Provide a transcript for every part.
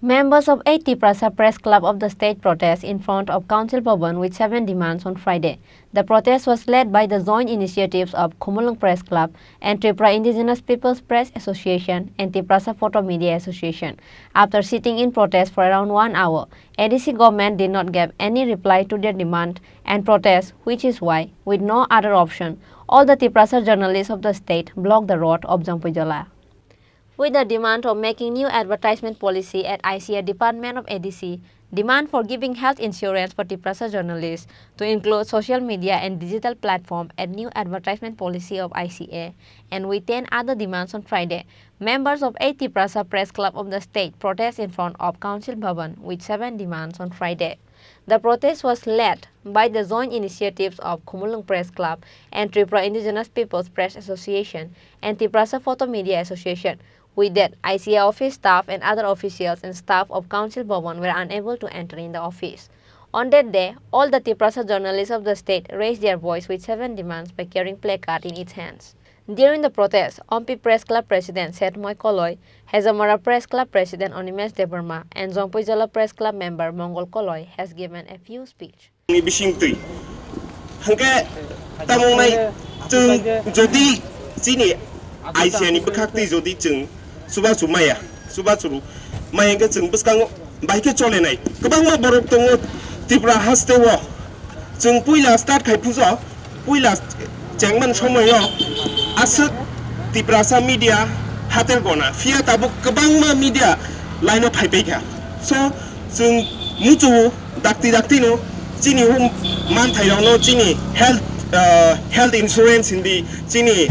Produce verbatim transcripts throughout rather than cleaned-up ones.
Members of eight Tiprasa Press Club of the state protest in front of Council Bhavan with seven demands on Friday. The protest was led by the joint initiatives of Khumulwng Press Club and Tripura Indigenous People's Press Association and Tiprasa Photo Media Association. After sitting in protest for around one hour, A D C government did not give any reply to their demand and protest, which is why, with no other option, all the Tiprasa journalists of the state blocked the road of Jompuijala. With the demand of making new advertisement policy at I C A department of A D C, demand for giving health insurance for Tiprasa journalists to include social media and digital platform at new advertisement policy of I C A, and with ten other demands on Friday, members of eight Tiprasa Press Club of the state protest in front of Council Bhavan with seven demands on Friday. The protest was led by the joint initiatives of Khumulwng Press Club and Tripura Indigenous People's Press Association and Tiprasa Photo Media Association. With that, I C A office staff and other officials and staff of Council Bhavan were unable to enter in the office. On that day, all the Tiprasa journalists of the state raised their voice with seven demands by carrying placard in its hands. During the protest, Ompi Press Club President Setmoi Koloi, Hezamara Press Club President Animesh Debbarma, and Jompuijala Press Club member Mongol Koloi has given a few speech. Ni bising twi. Hangke tamung nai chwng jodi chini I C A ni bwkhak twi jodi chwng chubachu maya, chubachu maya hingke chwng bwskango bai khe chole nai. Kwbangma borok tongo Tripura haste o. Chwng puila start khai pujo, puila chengman somoyo aswk Tiprasa media hatel gona. Phiya tabuk kwbangma media line o phai paikha. So, chwng muchu dakti dakti no chini hum manthai rok no chini health, ah, health insurance hindi chini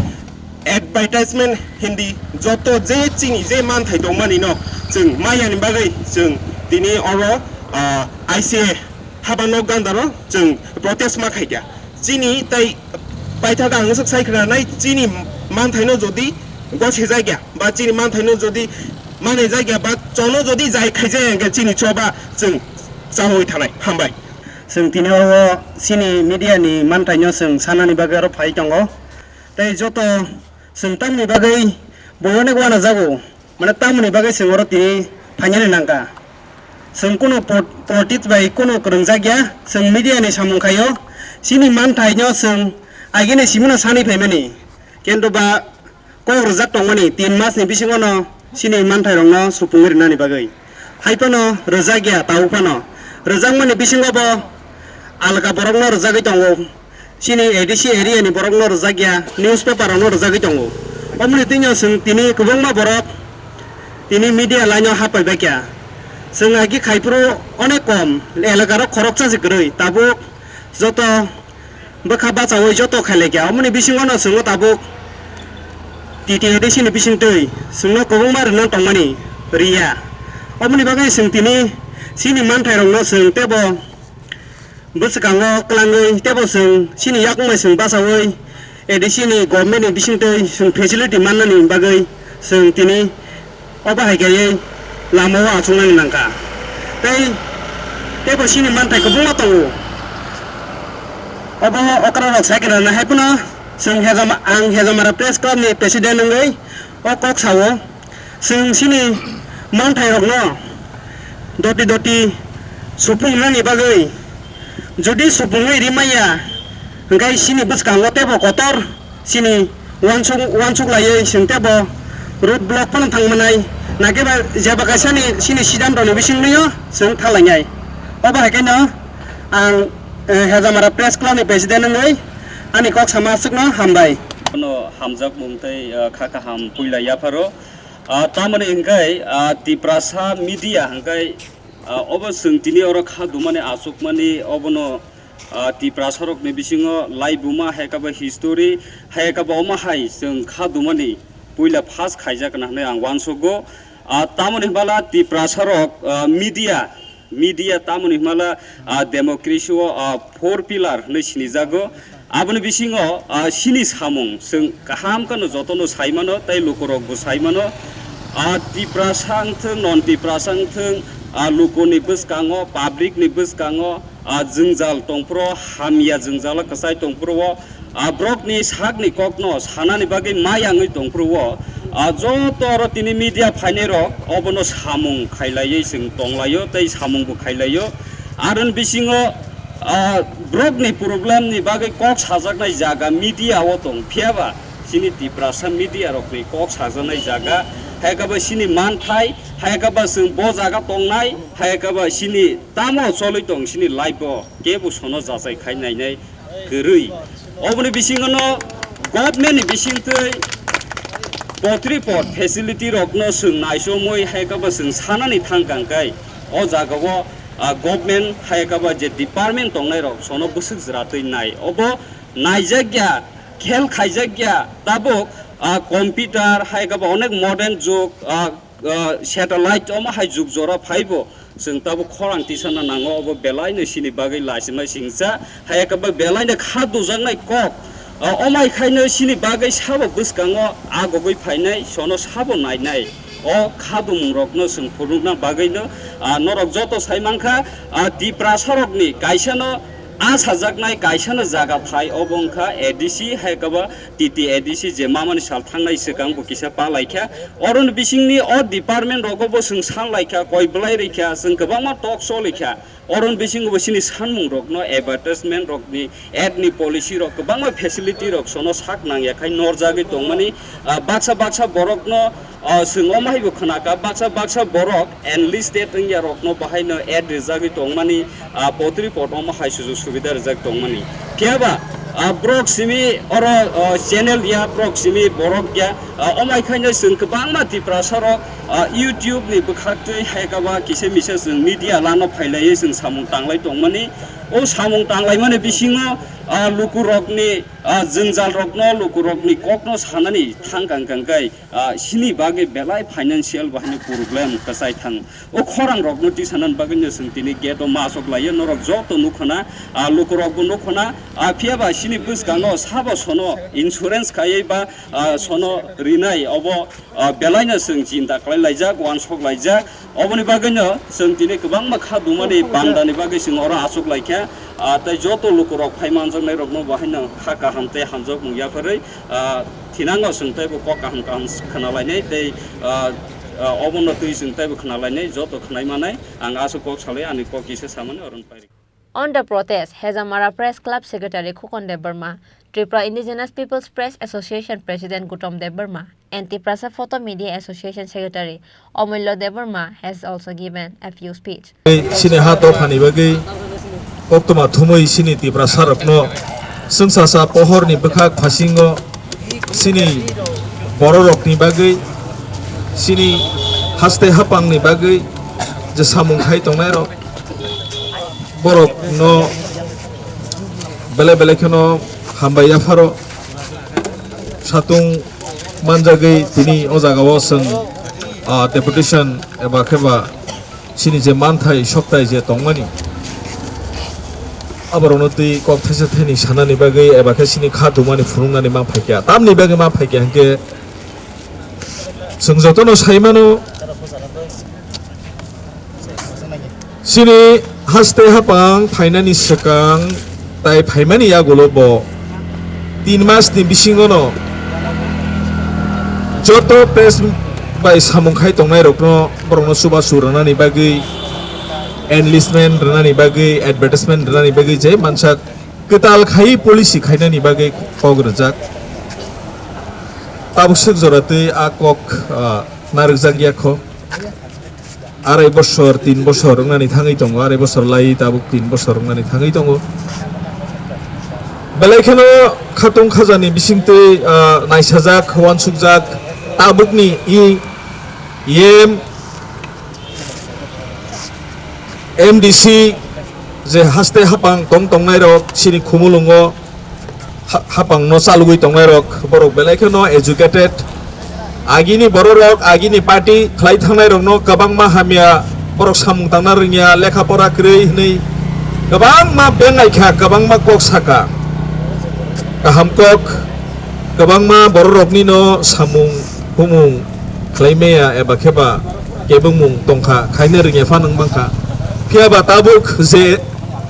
advertisement hindi joto je chini je manthai tongmani no chwng maya ni bagwi chwng tini oro, ah, I C A haba nok gandaro chwng protest ma khaikha. Chini tai paithago ang swk sai khna nai chini manthai no jodi gosijak ya ba chini manthai no jodi manai jak ya ba chono jodi jai khaijak ya hwnkhe chini choba chwng chawi thanai. Hambai. Chwng tini oro chini media ni manthai no chwng sanani bagwi oro phai tongo. Tei joto chwng tamni bagwi boyone uanajago, mane tamoni bagwi chwng oro tini phainani nangkha. Chwng kunu po-, politics bai kunu kwrwngjak ya, chwng media ni samung khaio, chini manthai no chwng agini simino sani phaimani. Kintu ba kok rwjak tongmani tin mas ni bisingo no chini manthai rok no supungwi rwnani bagwi. Hai phano rwjak ya, tabuk phano rwjakmani bisingo bo alka borok no rwjagwi tongo. Chini A D C area ni borok no rwjak ya, newspaper rok no rwjagwi tongo. Omoni twi no chwng tini kwbangma borok tini media line o hap pai bai kha. Chwng agi khai phuru onek kom, elaka rok khoroksa se kwrwi, tabuk joto bwkha bachaui joto khailai kha. Omoni bisingo no chwng o tabuk T T A D C ni bising twi chwng no kwbangma rwna tongmani rwya. Omoni bagwi chwng tini chini manthai rok no chwng tebo bwskango kwlangwi tebo chwng chini yakung bai chwng bachaui A D C ni government ni bisingtwi chwng facility mannani bagwi chwng tini obo hai khe lama o achuknani nangkha. Tei tebo chini manthai kwbangma tongo. Obo okra rok sai khna nai hai phano chwng Hejama-, ang Hejamara Press Club ni president wngwi o kok sao. Chwng chini manthairokno doti doti supung nani bagwi, jodi supungwi rimaya, hwnkhe chini bwskango teibo kotor chini uansuk, uansuk laiwi chwng teibo road block phano thang manai, nakhe ba jeba kaisani chini siddhanto ni bisingtwiyo chwng thanglainai. Obo hai kheno ang, eh, Hejamara Press Club ni president wngwi ani kok sama aswkno hambai. Bono hamjakmung tei, ah, kha kaham puila yapharo. Ah, tamoni hwnkhe, ah, Tiprasa media hwnkhe, ah, obo chwng tini oro kha dumani achukmani obono, ah, Tiprasarokni bisingo laibuma hai khe bo history hai khe bo omo hai chwng kha dumani puila first khaijak hwnwi ang uansugo. Ah, tamoni hwnbala Tiprasarok, ah, media Media tamoni hwnmala, ah, democracy o, ah, four pillar hwnwi sinijago. Aboni bisingo, ah, chini samung chwng kaham kheno jotono sai mano tei lukurokbo sai mano. Ah, Tiprasa wngthwng, non Tiprasa wngthwng, ah, lukuni bwskango, public ni bwskango, ah, jwngjal tongphuru, hamya jwngjalo kwchai tongphuru o, ah, borokni sakni kokno sanani bagwi mayangwi tongphuru o, Ah, joto oro tini media phainai rok obono samung khailaiwi chwng tonglaio tei samung bo khailai-o. Aroni bisingo, ah, borokni problem ni bagwi kok sajaknai jaga media o tong, phiya ba chini Tiprasa media rokni kok sajaknai jaga, hai khe ba chini manthai, hai khe ba chwng bo jaga tongnai, hai khe ba chini tamo cholwi tong chini life o, kebo sono jachai khai nainai kwrwi. Oboni bisingo no government ni bisingtwi potri pot facility rok no chwng naisomwi hai khe ba chwng sanani thang kang khe o jaga o, ah, government hai khe ba je department tongnai rok sono bwswk jwra twi nai. Obo naijak ya, khel khaijak ya, tabuk, ah, computer hai khe ba onek modern jug, ah, ah, satellite omo hai jug jora phaibo, chwng tabuk khorang tisana nango, obo belaino chini bagwi lachima singcha, hai khe ba belaino kha dujaknai kok, ah, omai khaino chini bagwi sabo bwskango agogwi phainai, sono sabo nainai. O kha dumung rokno chwng phunukna bagwino, ah, norok joto sai mankha, ah, Tiprasa rokni kaisano a sajaknai kaisano jaga thai, obo wngkha A D C, hai khe ba T T A D C je mamani sal thangnai swkang bo kisa pa laikha. Oroni bisingni o department rogo bo chwng san laikha, koi belai rikha, chwng kwbangma talk show laikha. Oroni bisingo bo chini sanmung rokno advertisement rokni ad ni policy rok kwbangma facility rok sono sak nangya khai norjagwi tongmani, ah, baksa baksa borokno, ah, chwng omo hai bo khwnakha, baksa baksa borok enlisted wngya rokno bahaino ad rijagwi tongmani, ah, potri pot omo hai sujuk subida rijak tongmani. Phiya ba, ah, borok simi oro, ah, channel ya, borok simi borok ya, ah, omai khaino chwng kwbangma Tiprasa rok, ah, YouTube ni bwkhaktwi hai khe ba kisa misa chwng media lano phailaiwi chwng samung tanglai tongmani. O samung tanglaimani bisingo, ah, lukurokni, ah, jwngjal rokno, lukurokni kokno sanani thang kang kang khe, ah, chini bagwi belai financial bahai ni problem kwchai thang. O khorang rokno tisanani bagwi no chwng tini gate o ma achuk laiya, norok joto nukho na, ah, lukurok bo nukho na, ah, phiya ba chini bwskango sabo sono insurance khaiwi ba, ah, sono rinai obo, ah, belaino chwng chinta khlai laijak, uansuk laijak. Oboni bagwino chwng tini kwbangma kha dumani bandani bagwi chwng oro achuk laikha, ah, tei joto lukurok phai manjaknai rokno bo haino kha kaham tei hamjakmung yapharwi, ah, thinango chwng teibo kok kaham kaham khna lainai tei, ah, ah, obono twi chwng teibo khna lainai, joto khnai manai. Ang aswk kok salai ani kok kisa samani oro pai. On the protest, Hejamara Press Club Secretary Khokon Debbarma, Tripura Indigenous People's Press Association President Gautam Debbarma, and Tiprasa Photo Media Association Secretary Omulya Debbarma has also given a few speech. Chini ha dophani bagwi koktwma thumwi chini Tiprasa rokno chwngsasa pohorni bwkhak phasingo chini bororokni bagwi, chini haste hapangni bagwi je samung khai tongnairok, borokno belai belai kheno hambai yapharo. Satung manjagwi tini o jagao chwng, ah, deputation eba khe ba chini je manthai sokthai je tongmani, aborokno twi kok thaisa thaini sanani bagwi eba khe chini kha dumani phunuknani ma phaikha. Tamni bagwi ma phaikha hinkhe chwng jotono sai mano, chini haste hapang phainani swkang tai phaimani yagulo bo tin mas ni bisingono joto press bai samung khai tongnai rokno, borokno chubachu rwnani bagwi, enlistment rwnani bagwi, advertisement rwnani bagwi je mansak kwtal khai policy khainani bagwi kok rwjak. Tabuk swk jora twi a kok, ah, narwkjak ya kho. Arai bosor, tin bosor wngnani thangwi tongo, arai bosor lai tabuk tin bosor wngnani thangwi tongo. Belai kheno khatung khajani bisingtwi, ah, naisajak, uansukjak, tabukni i, em, M D C je haste hapang tong tongnairok chini khumulwngo ha-, hapangno chalogwi tongnairok, borok belai kheno educated. Agini bororok, agini party khlai thangnairokno kwbangma hamya, borok samung tangna rwngya, lekha pora kwrwi hwnwi kwbangma bengnai kha, kwbangma kok saka. Kaham kok, kwbangma bororoknino samung humung khlai maya eba khe ba kebengmung tongkha, khaina rwngya phano wng mankha. Phiya ba tabuk je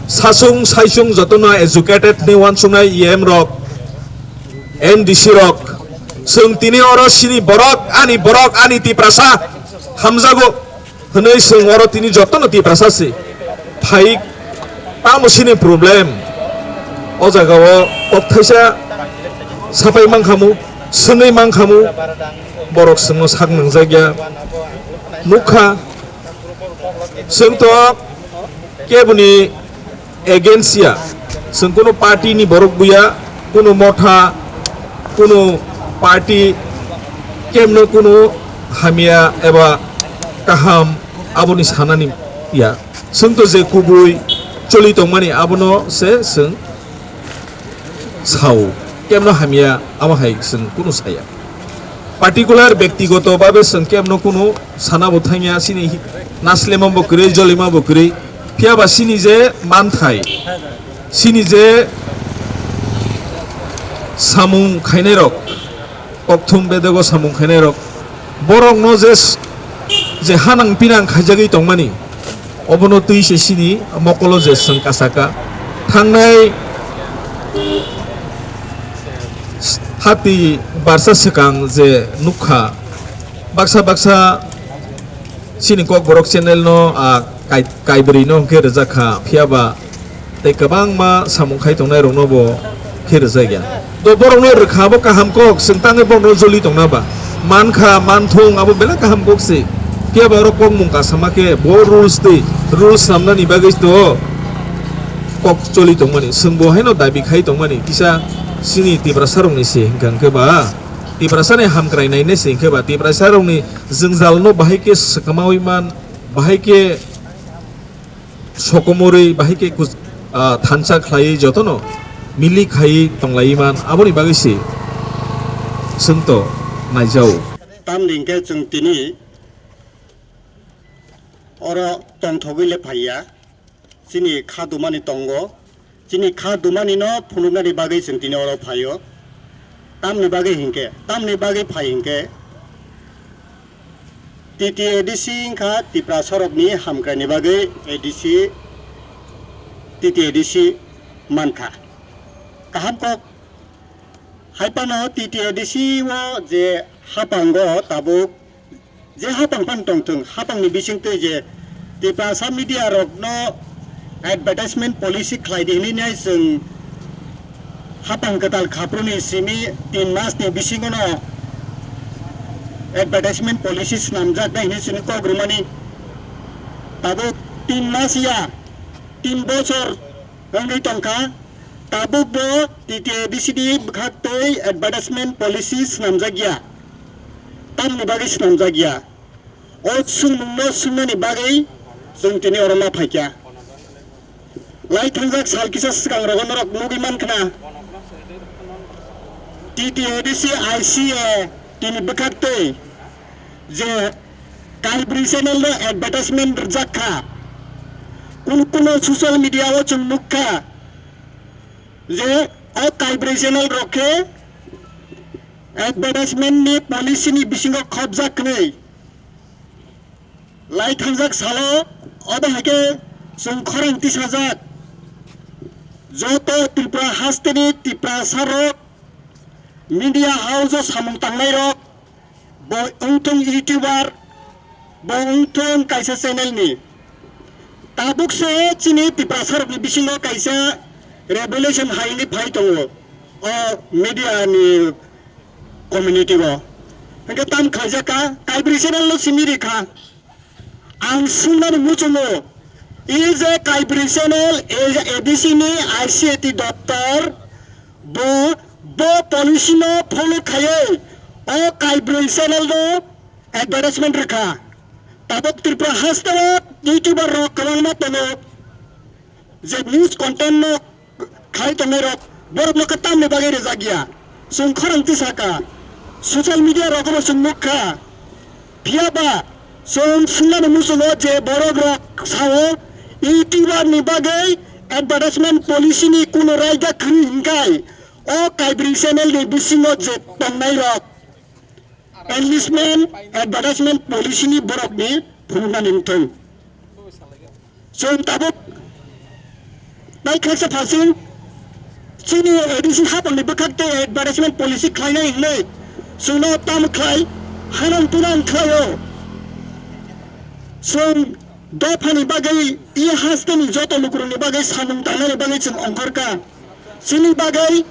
sachung saichung jotono educated hinwi uansuknai E M rok, M D C rok, Chwng tini oro sini borok, ani borok, ani Tiprasa hamjago hwnwi chwng oro tini jotono Tiprasa se phai, tamo sini problem. O jaga o kok thaisa sapai mankhamu, swngwi mankhamu, borok chwngno sak nangjakya nukha. Chwng to keboni against ya, chwng kunu party ni borok buya, kunu motha, kunu party kemno kunu hamya eba kaham aboni sanani ya. Chwng to je kubui choli tongmani abono se chwng sao, kemno hamya abo hai chwng kunu saya. Particular bektigoto babe chwng kemno kunu sana bo thangya, sini naslema bo kwrwi, jolima bo kwrwi. Phiya ba sini je manthai, sini je samung khainai rok, kokthum bedego samung khainai rok, borok no je s-, je hanang pinang khaijagwi tongmani, obono twi se sini mokolo je chwng kasaka. Thangnai hati barsa swkang je nukha, baksa baksa chini Kokborok channel no, ah, kai-, kaibrwi no hwnkhe rwjak kha, phiya ba tei kwbangma samung khai tongnai rokno bo khe rwjak ya. Do borokno rwkha bo kaham kok, chwng tangwi borokno joli tongna ba. Mankha, manthung abo belai kaham kok se. Phiya ba oro kokmung kasama khe bo rules twi, rules swnamnani bagwi to kok choli tongmani. Chwng bo haino dabi khai tongmani. Kisa chini Tiprasa rokni se hwnkha hwnkhe ba. Tiprasa ni hamkrai nainai se hwnkhe ba. Tiprasa rokni jwngjal no bahai khe swkamawi man, bahai khe sokomorwi, bahai khe kuch-, ah, thansa khlaiwi jotono milik khai tonglaiwi man, aboni bagwi se chwng to naijao. Tamni hwnkhe chwng tini oro tongthogwi le phaiya, chini kha dumani tongo, chini kha dumani no phunuknani bagwi chwng tini oro phaio. Tamni bagwi hinkhe, tamni bagwi phai hinkhe, T T A D C wngkha Tiprasa rokni hamkraini bagwi A D C, T T A D C mankha. Kaham kok, hai phano T T A D C o je hapango tabuk je hapang phano tongthwng, hapangni bisingtwi je Tiprasa media rokno advertisement policy khlai di hwnwi nai chwng hapang kwtal khapruni simi tin masni bisingono advertisement policy swnamjak nai hwnwi chwngno kok rwmani. Tabuk tin mas ya, tin bochor wngwi tongkha, tabukbo T T A D C ni bwkhaktwi advertisement policy swnamjakya, tamni bagwi swnamjakya. O swngmungno swngnani bagwi chwng tini oro ma phaikha. Lai thangjak sal kisa swkang rogo norok nugwi mankha na, T T A D C I C A tini bwkhaktwi je Kaibri channel no advertisement rwjak kha. Kun kuno social media o chwng nukha je o Kaibri channel rok khe advertisement ni policy ni bisingo khopjak hwnwi. Lai thangjak salo obo hai khe chwng khorang tisajak joto Tripura hasteni Tiprasa rok, media house o samung tangnai rok, bo wngthung YouTuber, bo wngthung kaisa channel ni. Tabuk se chini Tiprasa rokni bisingo kaisa revolution hai wngwi phai tongo o media ni community o. Hwnkhe tam khlaijak kha, Kaibri channel no simi rikha. Ang swngnani muchungo, e je Kaibri channel, e je A D C ni I C A T doptor, bo, bo policy no follow khaiwi o Kaibri channel no advertisement rwkha. Tabuk Tripura hasteo YouTuber rok kwbangma tongo, je news content no khai tongnai rok, borok no khe tamni bagwi rwjak ya. Chwng khorang tisaka, social media rogo bo chwng nukha. Phiya ba chwng swngnani muchungo je borok rok sao, YouTuber ni bagwi advertisement policy ni kuno raida khwrwi hinkhai, o Kaibri channel ni bisingo je tongnai rok, enlistment advertisement policy ni borok ni phunuknani wngthung. Chwng tabuk nai khaksa phalsing chini A D C hapangni bwkhak tei advertisement policy khlainai hinwi Chwngno tamo khlai, hanang tunang khlaio. Chwng dophani bagwi, i hasteni joto lukurokni bagwi samung tangnani bagwi chwng ongkhorkha. Chini bagwi,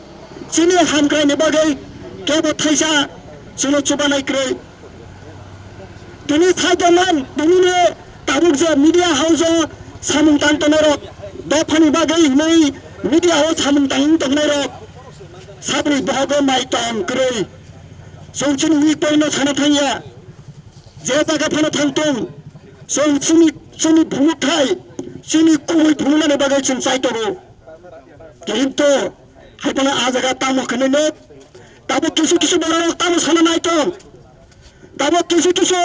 chini hamkraini bagwi kebo thaisa chwngno chubanai kwrwi. Tini saijaman, tinini tabuk je media house-o samung tang tongnairok, dophani bagwi hinwi media-o samung tang tongnairok, saboni bohogo mai tong kwrwi. Chwng chini weak point-no sana thangya, je jaga phano thang tong, chwng chini, chini phunukthai, chini kubui phunuknani bagwi chwng chai tongo. Kintu, hai phano ah jaga tamo kheneno, tabuk kisu kisu bororok tamo sana nai tong, tabuk kisu kisu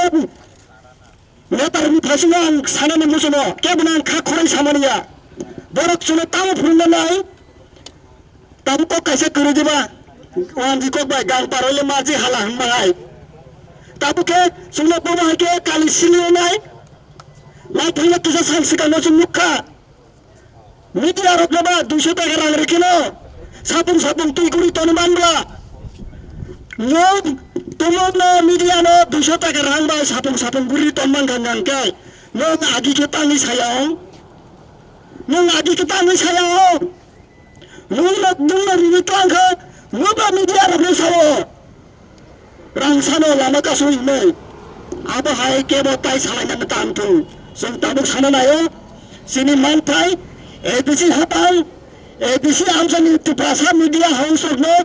Netarokni phaisingno ang sanani muchungo, kebono ang kha khorang samani ya. Borok chwngno tamo phunukna nai? Tabuk kok kaisa kwrwi diba? Wanji kok bai gang paro le maji hala hwnma hai. Tabuk khe chwngno bobo hai khe kali sili nai? Lai thangna kisa sal swkangno chwng nukha. Media rokno ba duiso taka rang rikino sapung sapung twi guri toni manbla. Nwng tumungno media no duiso taka rang bai sapung sapung guri ton man gang gang khe nwng agi khe tangwi saya ong. Nwng agi khe tangwi saya ong. Nwng no, nwng no rini tlang khe nwng ba media rokno sao. Rang sano lama kasu himwi. Abo hai kebo tai salaina tang thung. Chwng tabuk sana naio. Chini manthai A D C hapang, A D C amchani Tiprasa media house rokno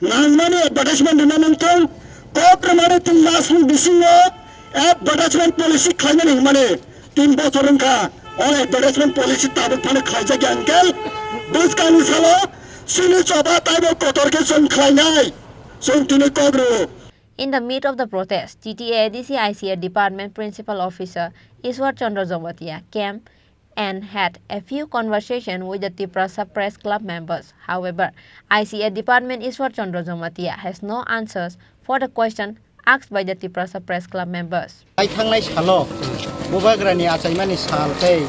nangmani advertisement rwna nangthung. Kok rwmani tin mas ni bisingo advertisement policy khlaimani hwnmani. Tin bochor wngkha o advertisement policy tabuk phano khlaijak ya hwnkhe bwskangni salo chini choba taibo kotor khe chwng khlainai, chwng tini kok rw. In the midst of the protest, T T A A D C I C A department principal officer Ishwar Chandra Jamatia came and had a few conversation with the Tiprasa Press Club members. However, I C A department Ishwar Chandra Jamatia has no answers for the question asked by the Tiprasa Press Club members. Ai thangnai salo Bubagrani achaimani sal tei,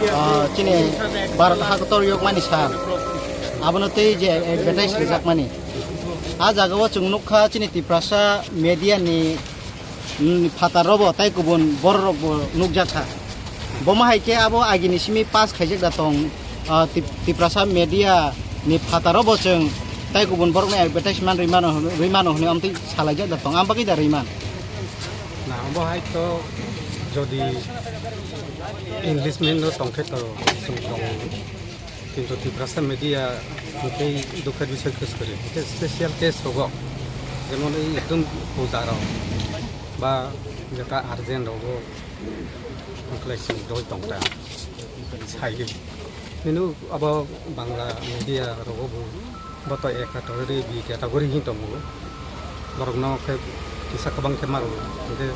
ah, chini Bharat hakotor yokmani sal, abono tei je advertise rijakmani. A jagao chwng nukha chini Tiprasa media ni, mm, phatar robo tei kubun borok rokbo nukjakha. Bomo hai khe abo agini simi pass khaijak da tong, ah, Tip-, Tiprasa media ni phataro bo chwng tai kubun borok ni advertisement rwi mano hwnwi, rwi mano hwnwi amtwi salaijak da tong, am bagwi da rwi man. Na, abo hai to jodi enlistment no tong khe to chwng tong, kintu Tiprasa media hwnkhe dukha bisoi kwswk kwrwi, hwnkhe special case rogo, jemon ei ekdom puja rok ba jeta urgent rogo, Wngkhlai chwng doi tong ta. Sai. Nini abo Bangla media rogo bo, bo to ek category, B category hin tongo. Borokno khe kisa kwbang khe maro. Hwnkhe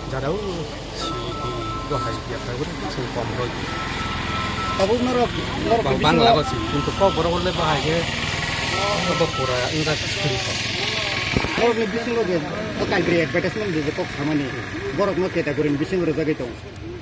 jara o C D bo hai B category chwng kom roi. Tabuk norok, norok Ba-, Bangla bo si, kintu kok borok le bo hai khe bo pura English school ko. Norokni bisingo je o kaibri advertisement je kok samani borokno category ni bisingo rwjagwi tongo.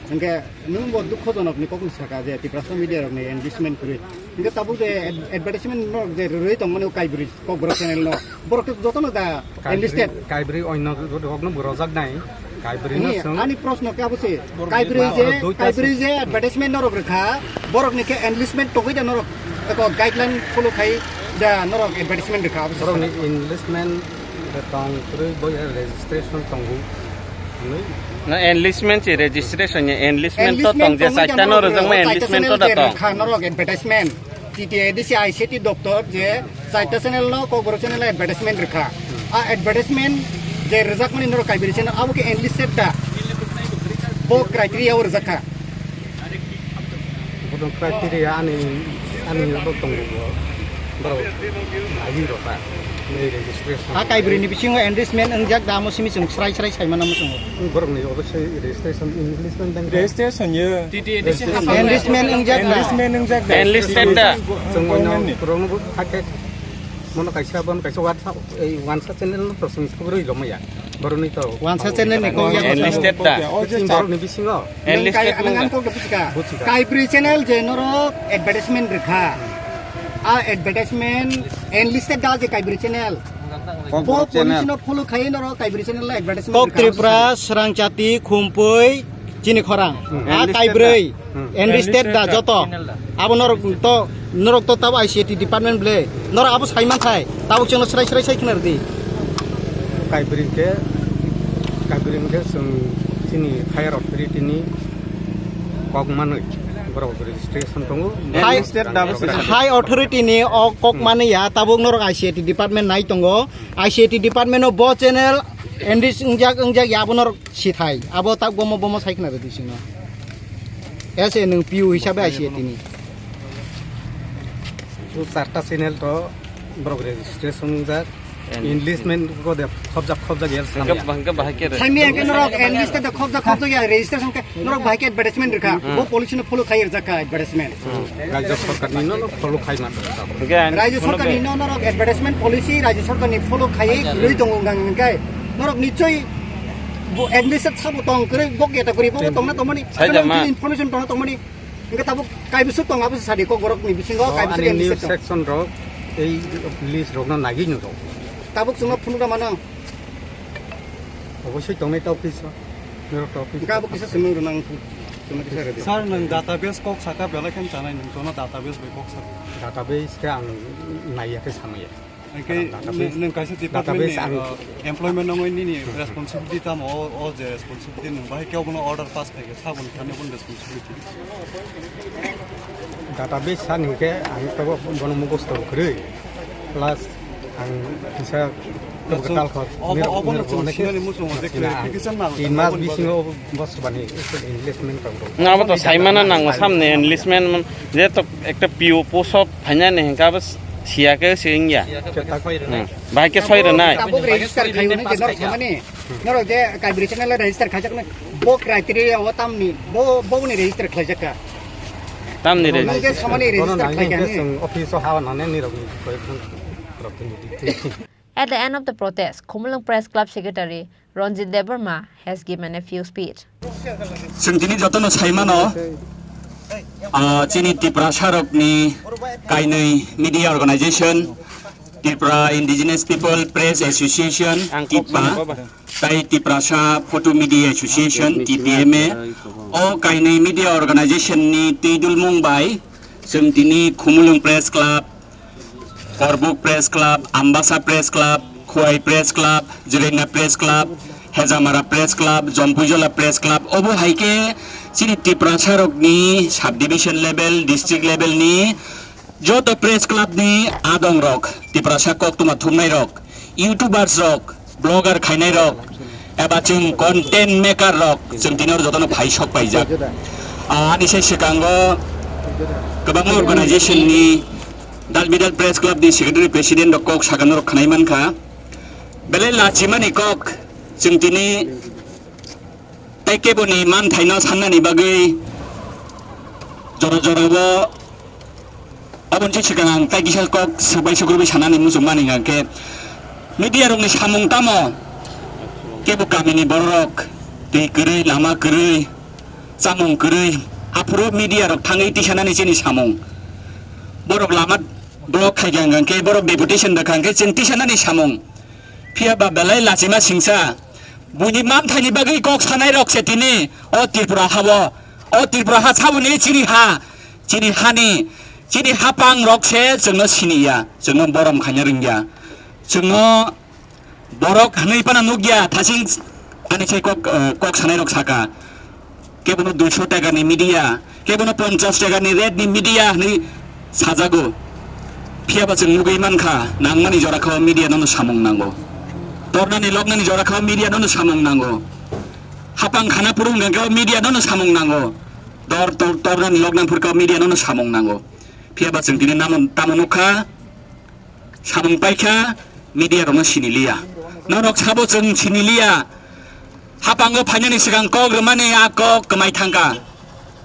Hingke nwng bo dukhojonokni kokno saka je Tiprasa media rokni enlistment kwrwi. Hingke tabuk je ad-, advertisement norok je rwrwi tongmani o Kaibri Kokborok channel no, borok khe jotono da Kaibri, enlisted. Kaibri onno rokno bo rojak nai. Kaibri no Ani, chwng ani proshno khe abo se, Kaibri je, Kaibri je advertisement norok rwkha, borokni khe enlistment togwi da norok eko guideline follow khai da norok advertisement rwkha abo se. Borokni enlistment da tong kwrwi bo registration tongo. Na enlistment si registration ni enlistment to tong je chaita no rwjakma enlistment to da tong. Kha norok advertisement. T T A D C I C T doptor je chaita channel no Kokborok channel advertisement rwkha. A advertisement je rwjakmani norok Kaibri channel abo khe enlisted da. Bo criteria o rwjakha. Bodong criteria ani, ani abo tongo bo. Borok agi rota. Ni registration. Ha Kaibri ni bisingo enlistment wngjak da amo simi chwng srai srai sai mana muchungo. Borok ni obo se registration, enlistment dang. Registration ye. T T A D C enlistment wngjak da. Enlistment wngjak da. Enlisted da. Chwng oino borok no bo thak thak. Mono kaisa, bono kaisa WhatsApp, ei wansa channel no to chwng sugurui romaya. Boroni to. Wansa channel ni kok ya. Enlisted da. Borok ni bisingo. Enlisted nang ang kok da pusika. Kaibri channel je norok advertisement rikha. A advertisement enlisted da je Kaibri channel. Kokborok channel. Police no follow khai norok Kaibri channel advertisement Kok rwkha. Tripura, Srangchati, Khumpui, chini khorang. Hmm. A Kaibrwi, hmm, N D state da joto. Abo norok to, norok to tabo I C A T department ble. Norok abo saiman sai, tabuk chwngno srai srai sai khna rwdi. Kaibri ke, Kaibri ke chwng chini higher authority ni kok manwi borok registration tongo. High, high authority ni o kok manwi ya, tabuk norok I C A T department nai tongo. I C A T department o bo channel N D wngjak, wngjak ya, abo norok sithai. Abo tak bomo, bomo sai khna rwdi sino. As a nwng P U hisabe I C A T ni. Bo charta channel to borok registration wngjak. Enlistment ko de khobjak, khobjak ya. Hingke, hingke bahai khe re. Saimi hingke norok enlistment de khobjak, khobjak ya, registration khe norok bahai khe advertisement rwkha. Hmm. Bo policy no follow khai rwjak kha advertisement. Rajya sarkar ni no follow khai ma. Hingke ang Rajya sarkar ni no norok advertisement policy Rajya sarkar ni follow khai rwi tongo hingke norok nichoi bo enlisted sabo tong kwrwi bo category bo tongna tongmani. Sai jama. Information tongna tongmani. Hingke tabuk kaibisu tong abo sadi kok borok ni bisingo. Oh, kaibisu ani enlisted news tong. Section rok ei list rok no nagwi nw rok. Tabuk chwngno phunukna mano. Obosoi tongnai ta office o. Nirok ta office. Hingke abo kisa swngmung rwna ang phun-, swngmung kisa rwdi. Sir, nwng database kok saka belai khe chanai nwng tono database bai kok saka. Database khe ang naiya khe samaya. Hingke database, nwng, nwng kaisa department database ni, ang uh, employment nangwi nini responsibility tamo o, o je responsibility nwng bahai khe obono order pass khaikhe saboni thani obono responsibility. Database san hingke ang tobo bono mugosto kwrwi. Plus ang kisa Acha, tal khor. Obo, obo no chwng sinani muchungo je clarification nango. Tin mas bisingo bosor bani enlistment tong. Na abo to saimana nango samne enlistment je to ekta P O post of phainani hingke abo siya ke singya. Hmm. Bahai ke soi rwnai. Tabuk register khayo ni je norok samani. Norok je Kaibri channel register khaijaknai, bo criteria o tamni, bo, bo ni register khlaijakka. Tamni register. Nang je samani register khlaikha ni. Office o hawa nane ni rok ni koi khun rok ni. At the end of the protest, Khumulwng Press Club Secretary Ranjit Debbarma has given a few speech. Chwng tini jotono saimano, ah, chini Tiprasa rokni kainwi media organization, Tripura Indigenous People Press Association, TIPPA, tai Tiprasa Photo Media Association, T P M A, o kainwi media organization ni twi dulmung bai chwng tini Khumulwng Press Club, Korbuk Press Club, Ambasa Press Club, Khowai Press Club, Jirenda Press Club, Hejamara Press Club, Jompuijola Press Club, obo hai khe chini Tiprasa rokni subdivision level, district level ni joto press club ni adong rok, Tiprasa koktwma thumnai rok, YouTubers rok, blogger khainai rok, eba chwng content maker rok, chwng tini oro jotono phai sok paijak. Ah, ani se swkango kwbangma organization ni Dal Bidal Press Club ni secretary president rok kok sakano rok khnai mankha. Belai lachimani kok chwng tini tei keboni manthaino sannani bagwi jora jorao aboni swkang ang tei kisa kok swbai sukrubwi sanani muchungmani hwnkhe media rokni samung tamo kebo kamini bororok twi kwrwi lama kwrwi chamung kwrwi aphuru media rok thangwi tisanani chini samung borok lama block khaikha hwnkhe borok deputation rwkha hwnkhe chwng tisanani samung. Phiya ba belai lachima singsa. Buini mamthaini bagwi kok sanai rok se tini o Tripura ha-o. O Tripura ha saboni chini ha. Chini hani, chini hapang rok se chwngno siniya. Chwngno borom khaina rwngya. Chwngno borok hwnwi phano nukya. Thasing ani se kok, eh, kok sanai rok saka. Kebono duiso taka ni media, kebono ponchas taka ni rate ni media hwnwi sajago. Phiya ba chwng nugwi mankha, nangmani jora kha o media nono samung nango. Tornani loknani jora kha o media nono samung nango. Hapang khana phuru wngkha khe o media nono samung nango. Dor tor tornani loknani phuru kha o media nono samung nango. Phiya ba chwng tini namo tamo nukha. Samung paikha, media rokno siniliya. Norok sabo chwng siniliya. Hapango phainani swkang kok rwmani a kok kwmai thangkha.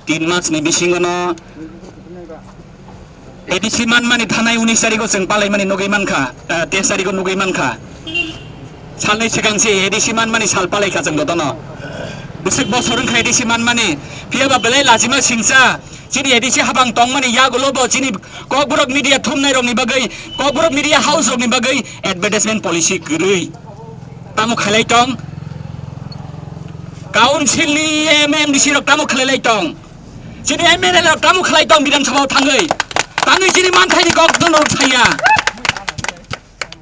Tin masni bisingono A D C manmani thanai unis tarigo chwng palaimani nugwi mankha, eh, teis tarigo nugwi mankha. Salni swkang se A D C manmani sal palaikha chwng jotono. Bwswk bosor wngkha A D C manmani, phiyaba belai lachima singcha. Chini A D C habang tongmani yagulo bo chini Kokborok media thumnairokni bagwi, Kokborok media house rokni bagwi advertisement policy kwrwi. Tamo khailai tong? Council ni M M D C rok tamo khlailai tong? Chini M L A rok tamo khlai tong Bidhan Sabha o thangwi? Tangwi chini manthaini kok norok saya.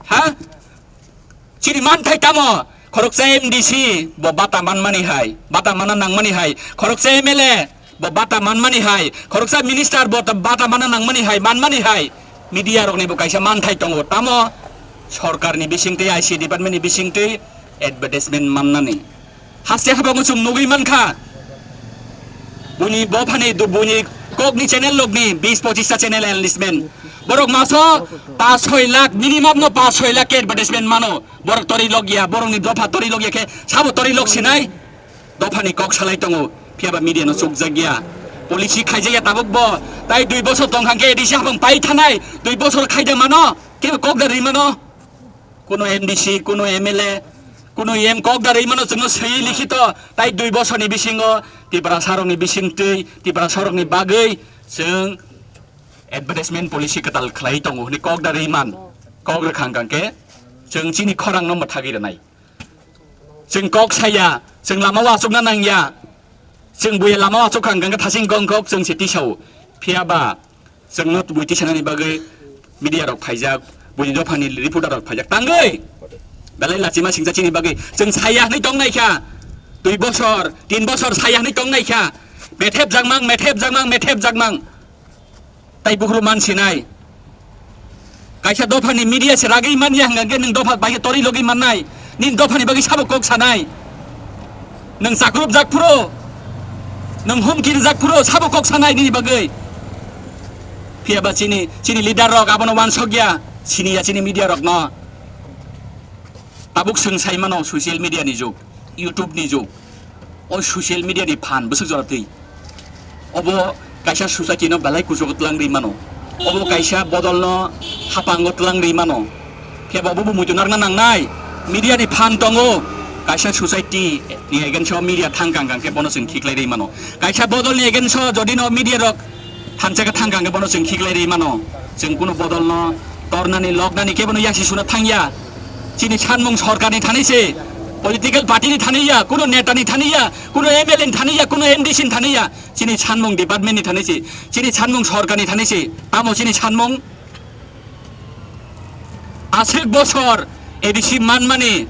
Ha? Chini manthai tamo? Khoroksa M D C bo bata manmani hai, bata mana nangmani hai. Khoroksa M L A bo bata manmani hai, khoroksa minister bo ta-, bata mana nangmani hai, manmani hai. Media rokni bo kaisa manthai tongo. Tamo? Sorkarni bisingtwi, I C department ni bisingtwi advertisement mannani. Haste habango chwng nugwi mankha. Buini bophani du-, buini kokni channel lokni bis pochista channel enlistment. Borok maso pas soi lakh, minimum no pas soi lakh ke advertisement mano. Borok tori logya, borokni dopha tori logya khe sabo tori lok sinai. Dophani kok salai tongo, phiyaba media no chukjakya. Policy khaijakya tabuk bo. Tai dui bosor tongkha khe A D C habang pai thanai. Dui bosor khaida mano, kebo kok da ri mano. Kuno M D C, kuno M L A, kuno M kok da ri mano chwngno swi likhito. Tai dui bosorni bisingo Tiprasa rokni bisingtwi, Tiprasa rokni bagwi chwng advertisement policy kwtal khlai tongo hwnwi kok da ri man. Kok rwkha hwnkha khe chwng chini khorang no mwthagwi rwnai. Chwng kok saya, chwng lama o achukna nangya, chwng buya lama o achukha hwnkha khe thasing kong kok chwng se tisao. Phiyaba chwngno bui tisanani bagwi media rok phaijak, buini dophani reporter rok phaijak tangwi. Belai lachima singcha chini bagwi chwng saya hwnwi tongnaikha, dui bosor, tin bosor saya hwnwi tongnaikha, methep jakmang, methep jakmang, methep jakmang. Tai bukhru man sinai. Kaisa dophani media se ragwi manya hwnkha khe nwng dopha bai khe tori logwi mannai. Nini dophani bagwi sabo kok sanai. Nwng chakrup jak phuru, nwng humki rijak phuru sabo kok sanai nini bagwi. Phiyaba chini, chini leader rok abono wansokya, siniya chini media rokno. Tabuk chwng sai mano social media ni jug, YouTube ni jug. O social media ni phan bwswk jora twi. Obo kaisa society no belai kuchugo twlang rwi mano. Obo kaisa bodol no hapang o twlang rwi mano. Khe bo bo muitu narwkna nangnai. Media ni phan tongo. Kaisa society ni against o media thang kang kang khe bono chwng khiklai rwi mano. Kaisa bodol ni against o jodi no media rok thansa khe thang kang khe bono chwng khiklai rwi mano. Chwng kunu bodol no tornani, loknani khe bono yasi suna thangya. Chini sanmung sorkar ni thani se, political party ni thani ya, kunu neta ni thani ya, kunu M L A ni thani ya, kunu M D C ni thani ya. Chini sanmung department ni thani se, chini sanmung sorkar ni thani se. Tamo chini sanmung? Aswk bosor A D C manmani,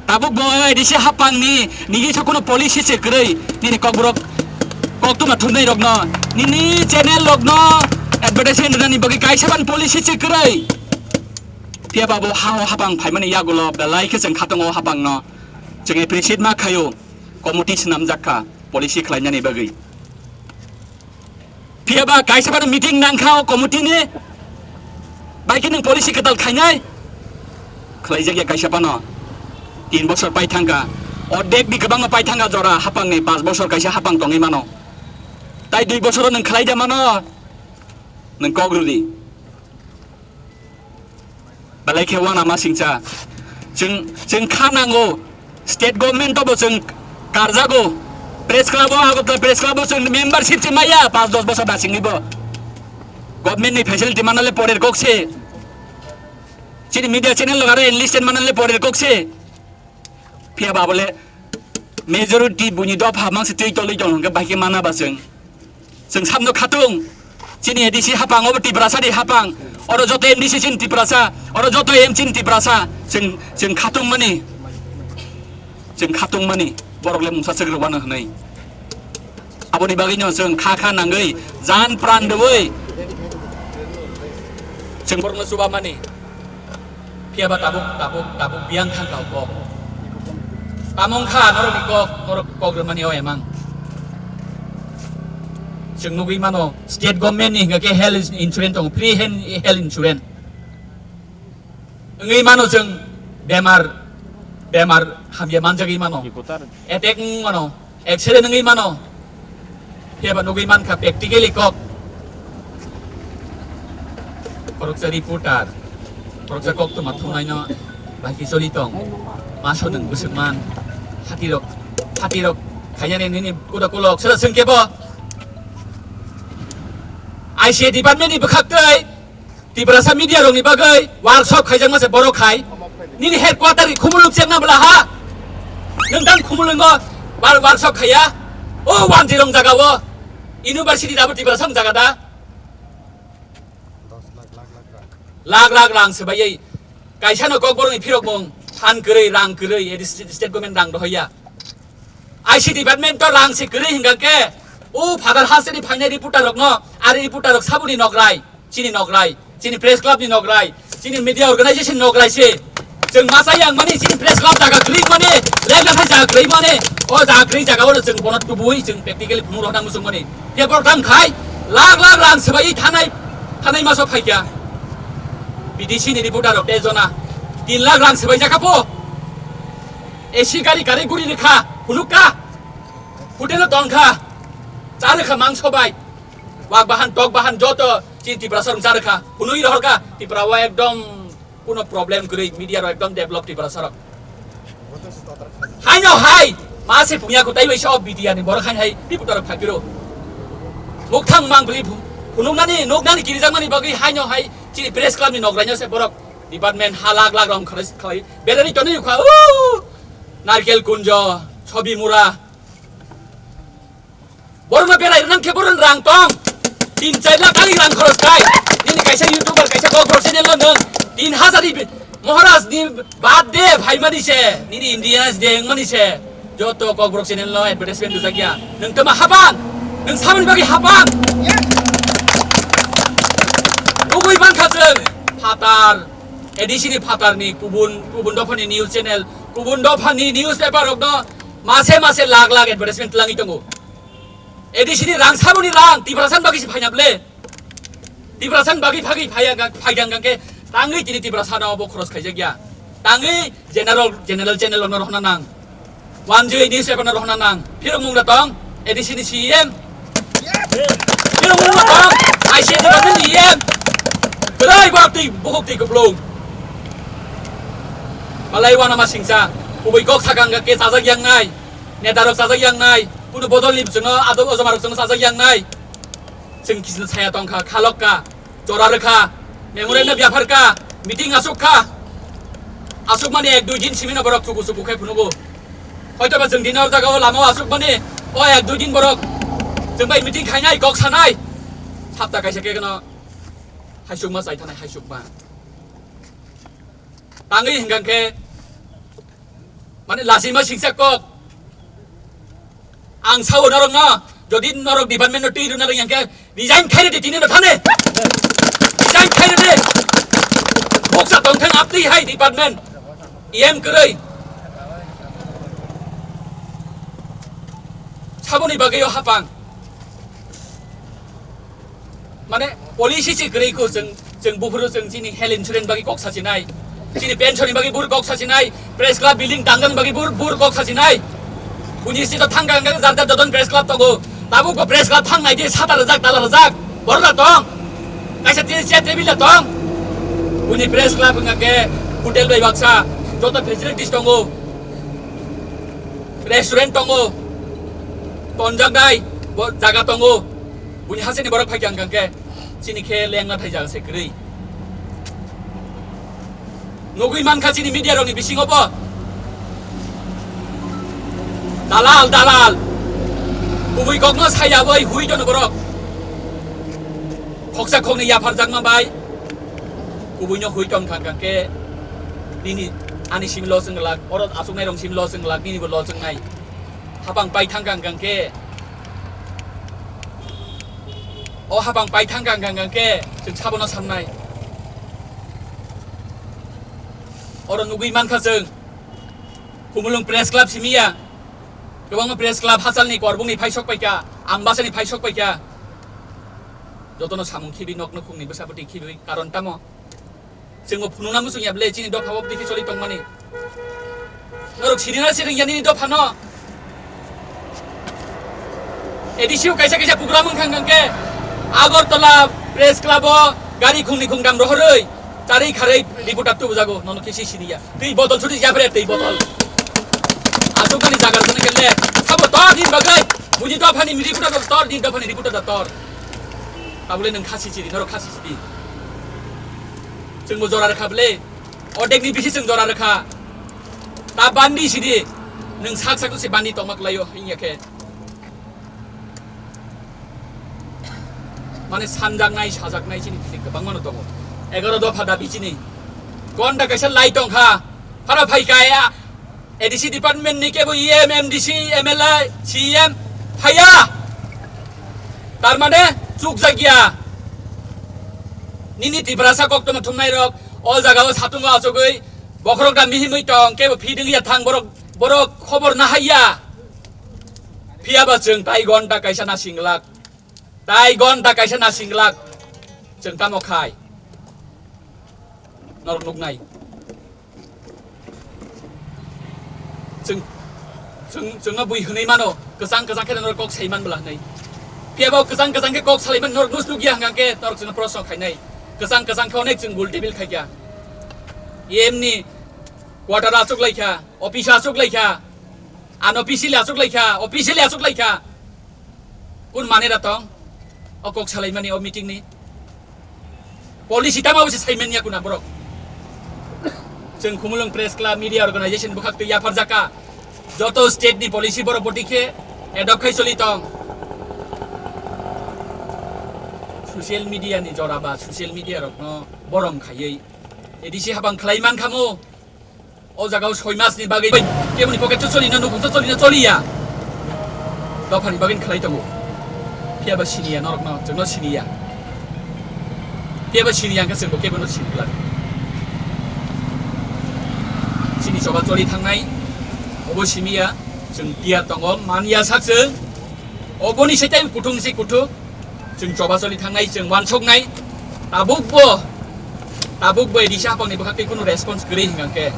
tabuk bo A D C hapang ni nigi sa kunu policy se kwrwi, nini kokborok koktwma thumnai rokno, nini channel rokno advertisement rwnani bagwi kaisa ban policy se kwrwi. Phiya ba bo ha o hapang phaimani yagulo belai khe chwng khatung o hapang no chwng appreciate ma khaio, committee swnamjak kha policy khlainani bagwi. Phiya ba kaisa phano meeting nang kha o committee ni, bai khe nwng policy kwtal khainai? Khlaijak ya kaisa phano. Tin bosor pai thang kha, ordek ni kwbangma pai thang kha jora hapang ni, panch bosor kaisa hapang tongwi mano. Tai dui bosoro nwng khlai da mano? Nwng kok rw di. Belai khe uanama singcha. Chwng, chwng kha nango. State government o bo chwng karjago. Press club o, Agartala press club o chwng membership se maya, panch dos bosor da singni bo. Government ni facility manale porer kok se. Chini media channel lo gare enlisted manale porer kok se. Phiya ba bole majority buini dopha mangsi twi tolwi tong hwnkhe bahai khe mana ba chwng. Chwng samno khatung. Chini A D C hapang, obo Tiprasa ni hapang. Oro joto M D C chini Tiprasa, oro joto M chini Tiprasa. Chwng, chwng khatung mani. Chwng khatung mani. Borok le mungsa chwk rwbano hwnwi. Aboni bagwi no chwng kha kha nangwi jan pran rwwi chwng borokno chuba mani. Phiya ba tabuk, tabuk, tabuk biyang thang kha o kok. Tamo wng kha norokni kok, norok kok rwmani o emang. Chwng nugwi mano, state government ni hwnga khe health insurance tongo, free hen-, health insurance. Wngwi mano chwng bemar, bemar hamya manjagwi mano. Attack wng mano. X-ray nungwi mano. Phiya ba nugwi mankha practically kok. Khoroksa reporter, khoroksa koktwma thumnaino bahai khe choli tong. Maso nwng bwswk man. Phatirok, phatirok Khainani nini kuda kulok sera sengkebo. I C A department ni bwkhak tei Tiprasa media rokni bagwi workshop khaijakma se borok khai. Nini headquarter ni Khumulwng chengna bwla ha. Nwng tang Khumulwngo workshop khaiya. O Wanjirong jaga o. University dabo Tiprasa jaga da. Lakh lakh rang se bai. Kaisa no kokborok ni phirok mung. Phan kwrwi, rang kwrwi, edi state government rang dohoya. I C department to rang se kwrwi hinga ke, o Father Hasani phainai reporter rok no, ari reporter rok sabuni nokrai, chini nokrai, chini press club ni nokrai, chini media organization nokrai se. Chwng masa yang mani chini press club jaga kwrwi mani, leg na jaga kwrwi mani, o jaga kwrwi jaga o chwng bono tubui chwng practically phunuk rok na musung mani. Paper dam khai, lakh lakh rang sebai thanai, thanai maso phaikya. B D C ni reporter rok tei jona tin lakh rang sebai jakha po. A C gari gari guri rikha, phunukka. Hotel o tongkha. Charwkha mangso bai. Wak bahan, tok bahan joto chini Tiprasa rok charwkha. Phunui rohorkha. Tipra o ekdom kuno problem kwrwi, media rok ekdom develop Tiprasa rok. Haino hai, ma se pungya ko tai bai sa B D R ni borok haino hai reporter rok phakiro. Mukthang mang bli phu-, phunuknani, nuknani kirijakmani bagwi haino hai chini press club ni nokraino se borok department ha lakh lakh rong kharwi khlai. Berani tonwi kha, o, Narkel Kunjo, Sobi Mura. Borokno berai rwnang khe borokni rang tong. Tin char lakh tali rang khoros khai. Nini kaisa YouTuber, kaisa Kokborok channel no nwng tin hazar ni Maharaj ni birthday phaimani se, nini Indigenous Day wngmani se. Joto Kokborok channel no advertisement rijak ya. Nwng tama hapang. Nwng samani bagwi hapang. Nugui mankha chwng phatar, A D C ni phatar ni kubun, kubun dopha ni news channel, kubun dopha ni newspaper rok no mase mase lakh lakh advertisement twlangwi tongo. A D C ni rang saboni rang, Tiprasa ni bagwi se phaina ble. Tiprasa ni bagwi phagwi phaiya ga-, phaigang gangke tangwi tini Tiprasa no bo khoros khaijak ya. Tangwi general, general channel no rohna nang. One G newspaper no rohna nang. Phirok mung da tong, A D C ni C M. Phirok mung da tong, I C department ni E M. Kwlai borok twi bukhuk twi kuplung. Malai wana ma singsa, kubui kok sakang gangke chajak yang nai. Neta rok chajak yang nai. Kunu bodol ni bwswngno adok ojoma rok chajak yang nai. Chwng kisno saya tongkha, khalok ka, jora rwkha, memorandum yaphar ka, meeting asuk kha. Asuk mani ek dui din simino borok chuku chuku khe phunugo. Hoito ba chwng dino jaga o lama o asuk mani o ek dui din borok chwng bai meeting khainai, kok sanai. Sapta kaisa khe gano haisukma chai thanai, haisukma. Tangwi hingkang khe mani lachima singsa kok. Ang sao norok no, jodi norok department no twi rwna rwng yang khe resign khai rwdi tini no thani. Resign khai rwdi. Boksa tong thang apni hai department. E M kwrwi. Saboni bagwi o hapang. Mane policy se kwrwi kho chwng, chwng buphuru chwng chini health insurance bagwi kok sachinai, chini pension ni bagwi bur kok sachinai, press club building tangdan bagwi bur, bur kok sachinai. Buini state o thang gang gang jar jar jodon press club tongo. Tabuk bo press club thang nai di sata rwjak tala rwjak. Borok da tong. Kaisa te chair table da tong. Buini press club wngkha khe hotel bai baksa joto facilities tongo. Restaurant tongo. Tonjaknai bo jaga tongo. Buini hasteni borok phai khe ang khe chini khe lengna thai jaga se kwrwi. Nugwi mankha chini media rokni bisingo bo. Dalal, dalal. Kubui kokno saya bai hui tono borok. Khoksa khokni yapharjakma bai. Kubuino hui ton kha khe nini ani simi loss wng glak, oro asuknai rok simi loss wng glak, nini bo loss wngnai. Hapang pai thang kang kang khe, o hapang pai thang kang kang kang khe chwng sabono samnai. Oro nugwi mankha chwng Khumulwng Press Club simi ya, kwbangma Press Club hachalni Korbungni phai sok paikha, Ambasani phai sok paikha. Jotono samung khibi, nok nukhungni bwsa bwtwi khibi karon tamo? Chwngbo phunukna muchung ya bwle, chini dopha bo bwtwi khe choli tongmani. Norok sinina siring ya nini dopha no. A D C o kaisa kaisa program wngkha hwnkhe Agartala Press Club o gari khungni khungdam rohorwi charwi kharwi reporter tubujago, nono khe si siniya. Twi botol suti ya bre, twi botol. Asukani jaga rwgani kele. Sabo tor ni bagwi. Buji dophani reporter da tor, ni dophani reporter da tor. Tabule nwng khasi chiri, norok khasi chiri. Chwngbo jora rwkha bele. Odekni bisi chwng jora rwkha. Ta bandi sidi. Nwng sak sak se bandi tongma kwlaio, hinya khe. Mane sanjaknai, sajaknai chini bisi kwbangmano tongo. Egaroh dopha dabi chini. Gonda kaisa lai tongkha. Phara phaikha ya. A D C department ni kebo E M, M D C, M L A, C E M phaiya. Tar mane chukjakya. Nini Tiprasa koktwma thumnai rok o jaga o satungo achugwi bokhorok da mihimwi tong, kebo feeding ya thang borok, borok khobor nahaiya. Phiyaba chwng tai gonta kaisa nasinglak. Tai gonta kaisa nasinglak. Chwng tamo khai. Norok nuknai. Chwng, chwng, chwngno bui hwnwi mano, kwchang kwchang khe norok kok sai man bwla hwnwi. Phiyaba kwchang kwchang khe kok salai man norok nus nukya hwnkha khe norok chwngno proshno khainai. Kwchang kwchang khe onek chwng gul table khaikha. E M ni quarter achuk laikha, office achuk laikha, unofficially achuk laikha, officially achuk laikha. Kun mane da tong? O kok salaimani o meeting ni policy tama bwse saiman ya kuna borok. Chwng Khumulwng Press Club Media Organization bwkhak twi yapharjaka. Joto state ni policy borok boti khe adopt khai choli tong. Social media ni jora ba social media rok no borom khaiwi A D C habang khlai man khamu. O jaga o soi mas ni bagwi keboni pocket cho choli na, nukung cho choli na choli ya. Dophani bagwi khlai tongo. Phiyaba sini ya norok no, chwng no sini ya. Phiyaba sini ya, hwnkhe chwng bo kebo no sini glak. Chini choba choli thangnai, obo simi ya, chwng tiyar tongo, man ya sak chwng. Oboni se tei kuthung se kuthuk. Chwng choba choli thangnai, chwng wansoknai. Tabukbo, tabukbo A D C hapangni bwkhak tei kunu response kwrwi hwnkha khe.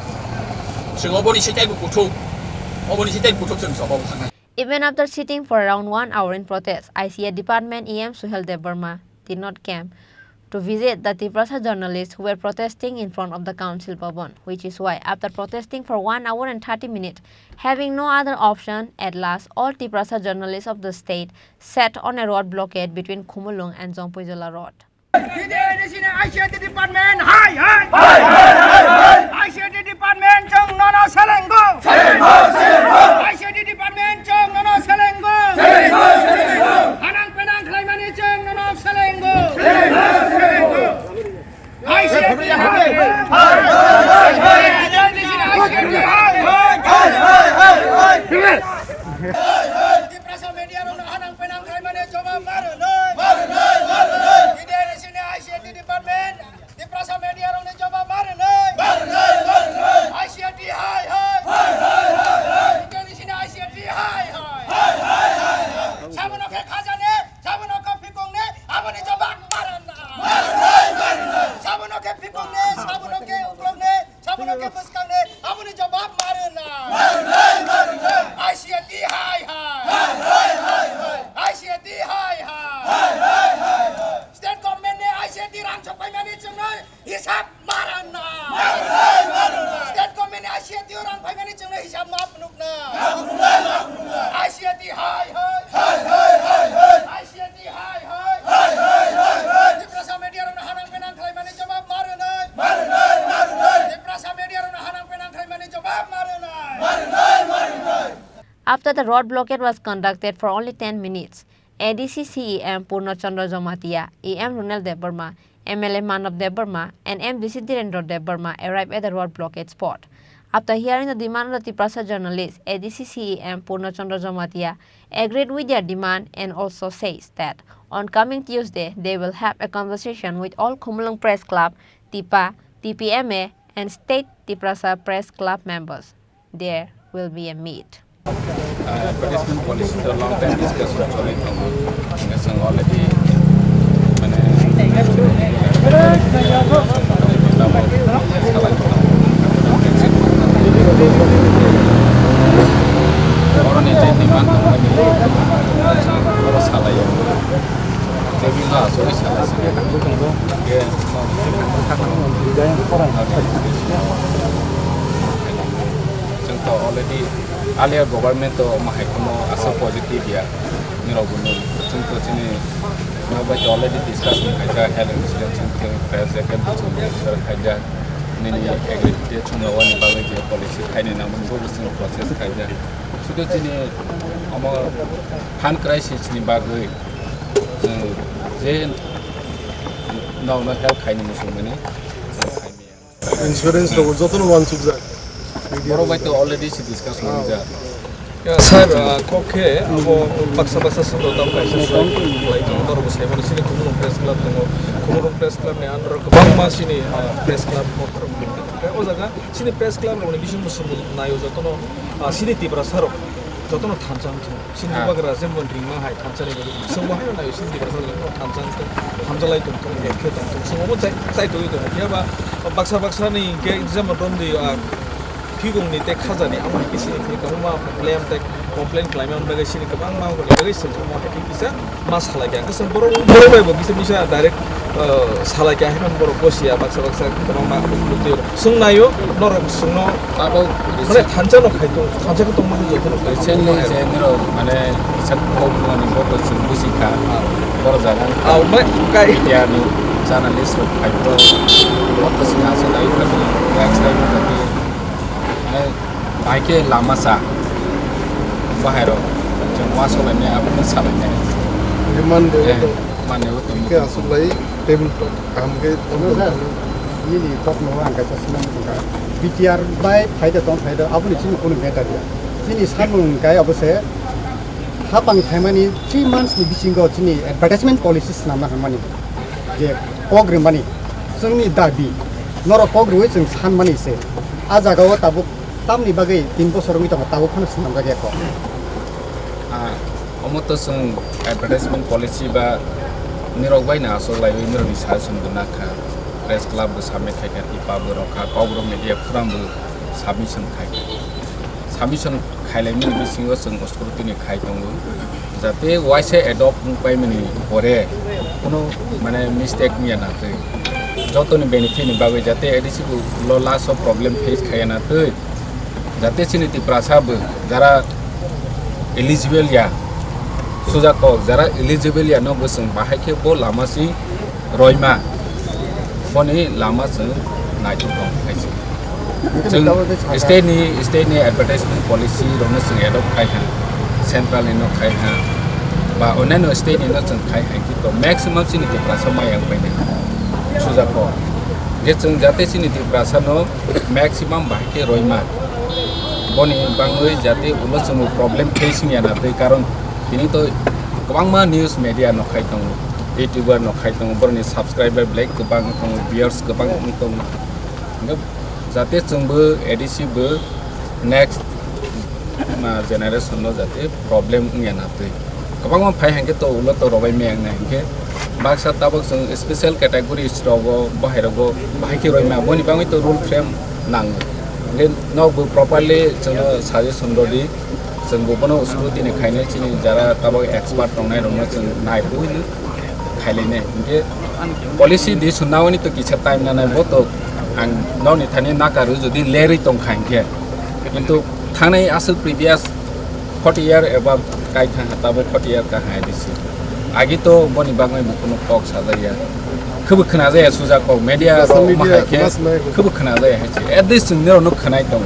Chwng oboni se tei bo kuthuk. Oboni se tei bo kuthuk chwng choba bo thangnai. Even after sitting for around one hour in protest, I C A department E M Suhel Debbarma did not came to visit the Tiprasa journalists who were protesting in front of the council bhavan, which is why, after protesting for one hour and thirty minutes, having no other option, at last all Tiprasa journalists of the state sat on a road blockade between Khumulwng and Jompuijala Road. Bidai ni sini I C A T department, hai, hai. Hai, hai, hai, hai. I C A T department chwng nono selengo. Selengo, selengo. I C A T department chwng nono selengo. Selengo, selengo. Hanang penang khlaimani chwng nono selengo. Selengo, selengo. I C A T hai. Hai, hai, hai, hai. Bidai ni sini I C A T hai. Hai, hai, hai, hai. Tiprasa media rokno hanang penang khlaimani jawab ma rwnai. Ma rwnai, ma rwnai. Bidai ni sini I C A T department, Tiprasa media rokni jawab ma rwnai. Ma rwnai, ma rwnai. I C A T hai, hai. Hai, hai, hai, hai. Bidai ni sini I C A T hai, hai. Hai, hai, hai, hai. Sabono khe khajani, sabono khe phikungni, aboni jawab ma rwnai. Ma rwnai, ma rwnai. Sabono khe phikungni, sabono khe uklokni, sabono khe bwskangni, aboni jawab ma rwnai. Ma rwnai, ma rwnai. I C A T hai hai. Hai, hai, hai, hai. I C A T hai hai. Hai, hai, hai, hai. State government ni I C A T rang sok paimani chwngno hisab ma rwnai. Ma rwnai, ma rwnai. State government ni I C A T o rang paimani chwngno hisab ma phunuknai. Ma phunuknai, ma phunuknai. I C A T hai hai. Hai, hai, hai, hai. I C A T hai hai. Hai, hai, hai, hai. Tiprasa media rokno hanang penang khlaimani jawab ma rwnai. Ma rwnai, ma rwnai. Tiprasa media rokno hanang penang khlaimani jawab ma rwnai. Ma rwnai, ma rwnai. After the road blockade was conducted for only ten minutes, A D C C E M Purna Chandra Jamatia, E M Runel Debbarma, M L A Manav Debbarma, and M D C Dhirendra Debbarma arrived at the road blockade spot. After hearing the demand of the Tiprasa journalists, A D C C E M Purna Chandra Jamatia agreed with their demand and also says that on coming Tuesday, they will have a conversation with all Khumulwng Press Club, TIPA, T P M A, and State Tiprasa Press Club members. There will be a meet. Advertisement policy to long time discussion choli tongo. Hingke chwng already, mane, oroni je demand tongmani, oro salaio. Tebila asogwi salai sini. Hingke, chwng Already earlier government to omo hai kheno aswk positive ya, nirok bo nwng. Chwng to chini nok bai to already discussion khaijak, health insurance, press jacket bo chwng register khaijak, nini agri chwng rogni bagwi je policy khaini nangmani bo chwng process khaijak. Sudu chini omo fund crisis ni bagwi chwng je nokno help khaini muchungmani. Insurance rok jotono wansukjak. Borok bai to already se discuss Ah. khaijak. Ya, sir, ah, kok khe abo baksa baksa swngo tamo kaisa swngo lai tongo, norok bo sai mano, chini Khumulwng Press Club tongo, Khumulwng Press Club ni under o kwbangma chini, ah, press club kotor. O jaga chini press club rokni bisingo chwng naio jotono, ah, chini Tiprasa rok jotono thansa wng thung. Chini Ah. bubagra jemon ringma hai thansa ni bagwi. Chwng bo haino naio chini Tiprasa rok thansa wng thung, hamjalai tong thung, khe tong thung. Chwng omo chai, chai tongwi tongo. Phiya ba baksa baksa ni hwnkhe jemon romdi, ah, phigong ni tei khaja ni amo hai khe chini thani kwbangma problem tei complain khlaimani bagwi chini kwbangma wngkha ni bagwi chwng omo hai khe kisa ma salai kha. Hwnkhe chwng borok, borok bai bo kisa misa direct, ah, salai kha, haino borok bosiya baksa baksa kwbangma twi rok. Chwng naio, norok chwngno Abo mane recent- thansa no khai tong, thansa khe tongmani joto no khai tong. Recently je nirok mane kisa kok mani bo to chwng buji kha. Ah. Borok jaga Ah, mane kai- media ni journalist rok khai borok. Bo to chwng aswk lai kha ni next time no jati. Mane bai khe lama sa bahai rok chwng uansuk lai maya abo no sa lai maya. Mande Eh, to. Mane o to Ke aswk lai table talk kaham khe Ano sir, nini kokno ang kaisa swnam tongkha. B T R bai phaida tong phaida aboni chini kunu matter ya. Chini samung kai abo se hapang phaimani three months ni bisingo chini advertisement policy swnamna hwnmani je kok rimani chwngni dabi norok kok rwui chwng sanmani se. A jagao tabuk tamni bagwi tin bosor wngwi tongo tabuk phano swnamjak ya kok. Ah, omo to chwng advertisement policy ba nirok bai no aswk laiwi nirokni suggestion bo nakha. Press club bo submit khaikha, tipa bo rokha, kok rok media forum bo submission khaikha. Submission khailaimani bisingo chwng scrutiny khai tongo. Jate uaisa adopt wngpaimani pore kuno mane mistake wngya na twi. Jotoni benefit ni bagwi jate A D C bo lo last o problem face khaiya na twi. Jate chini Tiprasa bo jara eligible ya, suja kok jara eligible ya no bo chwng bahai khe bo lama si roima boni lama chwng naituk tong khaisi. Chwng state ni, state ni advertisement policy rokno chwng adopt khai ha, central ni no khai ha, ba onyaino state ni no chwng khai ha, kintu maximum chini Tiprasa maya wngpai nai suja kok. Je chwng jate chini Tiprasa no maximum bahai khe roima. Boni bangwi jate ulo chwngbo problem face wngya na twi, karon tini to kwbangma news media no khai tongo, YouTuber no khai tongo, boroni subscriber belai kwbang tongo, viewers kwbang wng tongo. Hwnkhe jate chwngbo A D C bo next, ah, generation no jate problem wngya na twi. Kwbangma phai hwnkhe to ulo to robai maya wngnai hwnkhe baksa tabuk chwng special categories rogo bahai rogo bahai khe roima boni bangwi to rule frame nango. Hwnkhe nokbo properly chwngno suggestion rwdi, chwngbo bono scrutiny khainai chini jara tabuk expert tongnai rokno chwng naiphuru khailai nai. Hwnkhe policy di sunna oni to kisa time nanai bo to ang nokni thani nakaru jodi lerwi tong kha hwnkhe. Kintu thangnai aswk previous forty year above kai thang ha, tabuk forty year ka hai disi. Agi to boni bagwi bo kuno kok sajaya. Khebo khna jaya suja kok media Social rok ma media hai khe mas mai bo. Khebo khna jaya hai se. At least chwng nirok no khnai tong.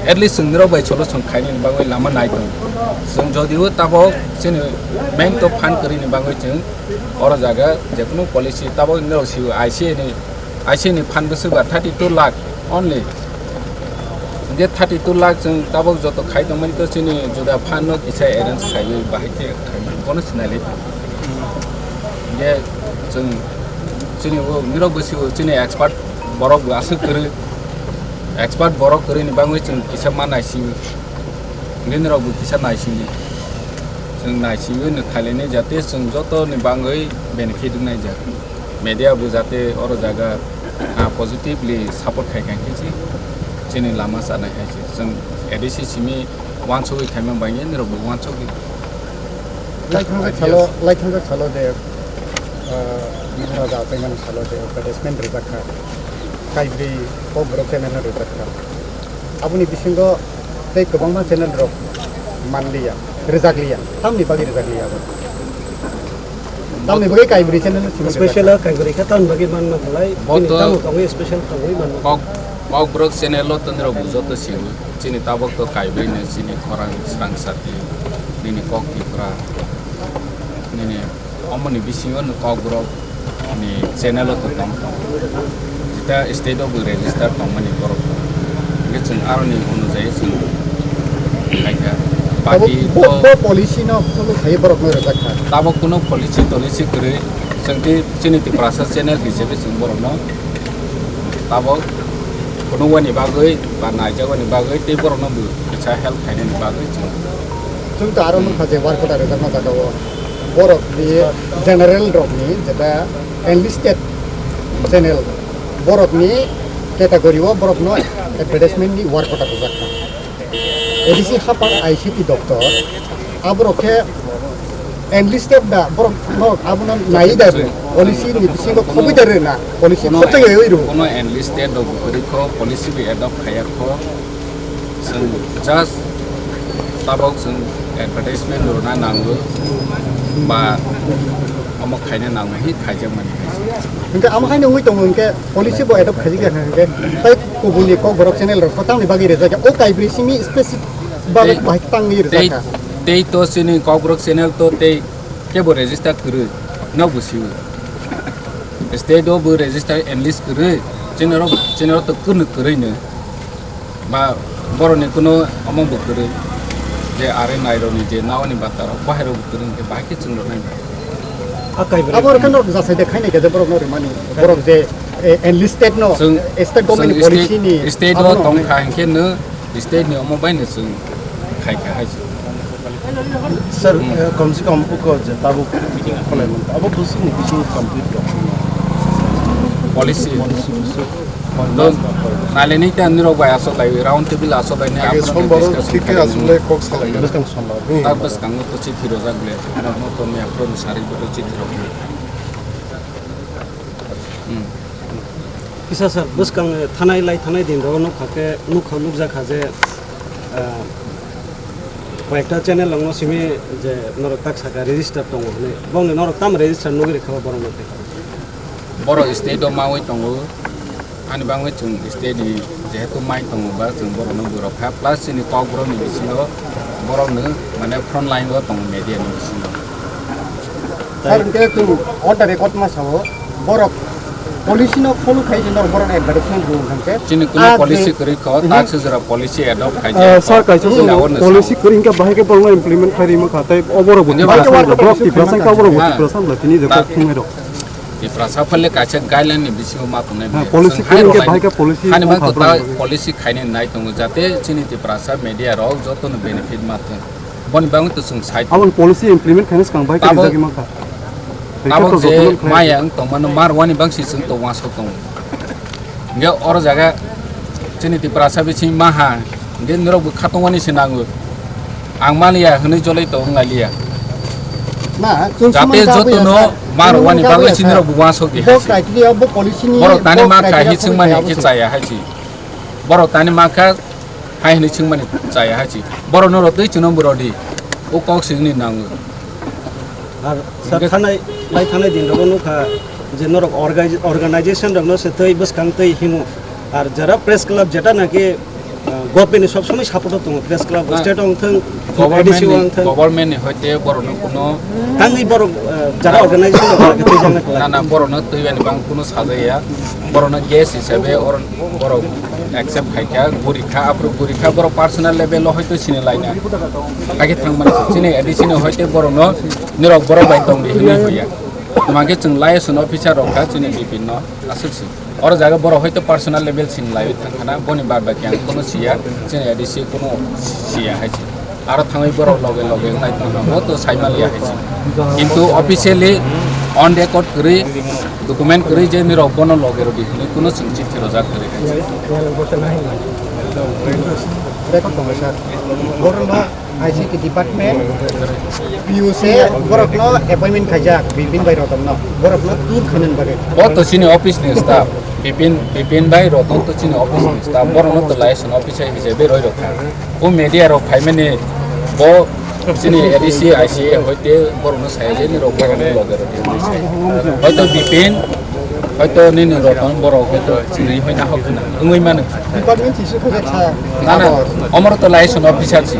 At least chwng nirok bai solution khaini bagwi lama nai tong. Chwng jodi o tabuk chini main to fan kwrwini bagwi chwng oro jaga jekunu policy tabuk nirok siwo I C A ni I C ni phan bwswk ba thirty two lakh only. Hwnkhe thirty two lakh chwng tabuk joto khai tongmani to chini juda phan no kisa arrange khaiwi bahai khe khaimani bono sinali. Hwnkhe chwng chini o nirok bwswk chini expert borok bo aswk kwrwi, expert borok kwrwini bagwi chwng kisa ma naisingwi. Hwnkhe nirok bo kisa naisingwi. Chwng naisingwi no khailainai jate chwng jotoni bagwi benefit wngnai jak. Media bo jate oro jaga, ah, positively support khai kha khe se chini lama chanai hai se. Chwng A D C simi uansugwi khaima bai nirok bo uansugwi. Laithangsa salo, laithangsa salo je, ah, Maharaja achaimani salo je advertisement rijak kha. Kaibrwi kokborok channel no rijak kha. Aboni bisingo Tei kwbangma channel rok manliya, rwjakliya. Tamni bagwi rwjakliya abo? Tamni bagwi Kaibri channel no simi Special rwjak? Kaibri khe tamni bagwi manma belai. Bo bini to tamo tongwi special tongwi manma. Kok, Kokborok channel o twnwi rok joto simi. Chini tabok to Kaibri no chini khorang srang sati. Nini kok Tipra. Nini Omoni bisingo no Kokborok ni channel o to tong tong. Jeta state o bo register tongmani borok. Hingke chwng aroni onujai chwng khaikha. Abo Baki bo, to bo policy no follow khai borok no rwjak kha. Tabok kuno policy tolicy kwrwi chwng tei chini Tiprasa channel hisabe chwng borok no tabok phunukmani bagwi ba naijakmani bagwi tei borokno bo kisa help khainani bagwi chwng. Chwng to aro nukha je work order rwjakma jaga o borok ni general rok ni jeta enlisted channel borok ni category o borok no advertisement ni work order rwjak kha. A D C hapar I C T doctor, aborok khe enlisted da, borok no abono nai da rw, policy ni bisingo khobwi da rw na, policy Kuno khobwi da rw. Kuno enlisted rok kwrwi kho, policy bi adopt khaya kho, chwng just tabok chwng advertisement rwna nango, ba omo khaina nango hi khaijakmani. Hingke amo haino wngwi tongo hingke policy bo adopt khaijak ya hingke tai kubuni Kokborok channel rok tamni bagwi rwjak ya o Kaibri simi specific bagwi Tei, bahai tangwi tei, rwjak kha. Tei to chini Kokborok channel to tei kebo register kwrwi no bo sio. State o bo register enlist kwrwi channel rok, channel rok to kwrwi kwrwi no. Ba boroni kuno omo bo kwrwi je are nairokni je naoni bata rok bahai rok bo kwrwi hwnkhe bahai khe chwng rok nai. Abo rokhe norok jasai de khainai khe je borok no rimani. Borok je, eh, enlisted no, chwng, state government ni policy ni state o tong kha hwnkhe no state ni omo bai no chwng khai kha hai se. Sir, eh, kom se kom uko je tabuk meeting kholai man abo bwswk ni bising complete rok. Policy. Policy bwswk. Naileni ta nirok bai asok lai round table asok lai ne. Age apno sombaro discuss thik khe khainai. Asok lai kok salai. Bwskang sombaro. Ta bwskango to chithi rojak le. Ano to me apro ni sari boto chithi rok. Hmm. Kisa sir, bwskang thanai lai thanai din ro nukha khe nukha nukjak kha je, ah, koyekta channel rokno simi je norok tak saka register tongo hwnwi. Bongni norok tam register nugwi rikha borok no. Borok state o mawi tongo. Ani bangwi chwng state ni jehetu mai tongo ba chwng borok no bwrok kha. Plus chini Kokborok ni bisingo borok no mane front line o tongo media ni bisingo. Sir, hwnkhe chwng on the record ma sao, borok policy no follow khai se norok borok advertisement rw hwnkhe. Chini kuno policy kwrwi kho, tak se jora policy adopt khai je. Sir, kaisa policy kwrwi hwnkhe bahai khe borok no implement khai rima kha, tai oborok bo Tiprasa, borok Tiprasa wngkha, oborok bo Tiprasa wngkha, tini je kok thumai rok. Tiprasa phale kaisa guideline ni bisingo ma tongnai. Policy kwrwi hwnkhe bahai khe policy hani ma kota policy khaini nai tongo, jate chini Tiprasa media rok joto no benefit ma thung. Boni bagwi to chwng sai. Aboni policy implement khaina swkang bai khe rijagwi mankha. Abo je maya wng tongmano mar wani bangsi chwng to uansuk tongo. Hingke oro jaga chini Tiprasa bising maha, hingke nirok bo khatungmani se nango. Ang maliya hwnwi jolai to wng lailiya. Jate joto no mar wani bagwi chini rok bo uansuk di hai se. Borok tani ma kha hi chwngmani khe chaya hai se. Borok tani ma kha. Hai hwnwi swngmani chaya hai se. Borokno rw twi chwngno bo rw di. O kok swngni nango. Ar sir, thanai, lai thanai din rogo nukha je norok orga-, organization rokno se twi bwskang twi himo. Ar jara press club jeta naki, ah, government ni sob somoi support o tongo press club, state o wngthang, A D C o wngthang. Government ni hoite borokno kuno Tangwi borok, ah, jara organization rok twi jana kwlai. Na, na, borokno twi bani bang kuno sajaya. Borokno guest hisabe or Borok accept khai kha, guri kha, aphuru guri kha, borok personal level o hoito sini laina. Hakhe thang mani chini A D C no hoite borok no nirok borok bai tong di hinwi hoya. Tuma khe chwng liaison officer rok kha chini B P no aswk si. Oro jaga borok hoito personal level sini lai thang khana, boni bad baki ang kono siya, chini A D C kono siya hai si. Aro thangwi borok loge loge wngnai tongkha, bo to saimaliya hai se. Kintu officially on record kwrwi, document kwrwi je nirok bono loge rwdi hwnwi kuno chwng chithi rwjak kwrwi hai se. Bekok tongo sir. Borokno I C T department, P U C, borokno appointment khaijak, Bipin bai Rotonno. Borokno tour khainani bagwi. Bo to chini office ni staff. Bipin, Bipin bai Roton to chini office ni staff. Borokno to liaison officer hisabe roi rok kha. O media rok phaimani bo chini A D C, I C A hoite borokno saya je ni rok borokno loge rok. Hoito Bipin, hoito nini Roton borok hoito chini hoina hok khna. Wngwi mano. Department issue khaijak sir. Na, na, omoro to liaison officer si.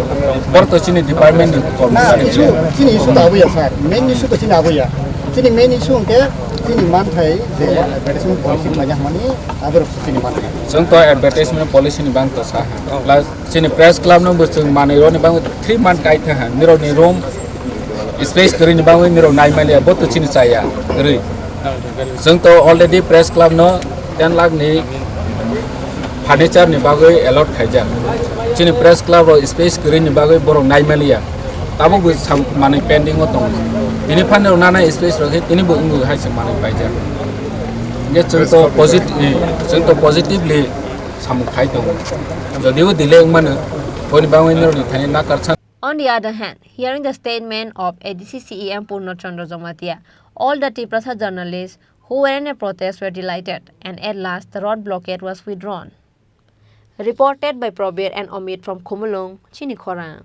Boro to chini department ni Na, kormchari issue, si. Chini issue to abuya sir. Main issue to chini abuya. Chini main issue hwnkhe chini manthai je advertisement policy khlaijak mani aborok chini manthai. Chwng to advertisement policy ni bang to sa. Plus chini press club no bo chwng manwi roni bang three month kai tha ha. Nirok ni room space kwrwi ni bangwi nirok nai manya bo to chini chaya. Kwrwi. Chwng to already press club no ten lakh ni furniture ni bagwi allot khaijak. Chini press club rok space kwrwi ni bagwi borok nai maliya. Tabuk bo sam-, manwi pending o tongo. Bini phan rok nana space rok khe tini bo wngwi hai se manwi paijak. Hingke chwng to posit-, eh, chwng to positively samung khai tongo. Jodi o delay wngmano, boni bagwi norokni thani nakarsan. On the other hand, hearing the statement of A D C C E M Purno Chandra Jamatia, all the Tiprasa journalists who were in a protest were delighted, and at last the road blockade was withdrawn. Reported by Probir and Amit from Khumulwng, Chini Khorang.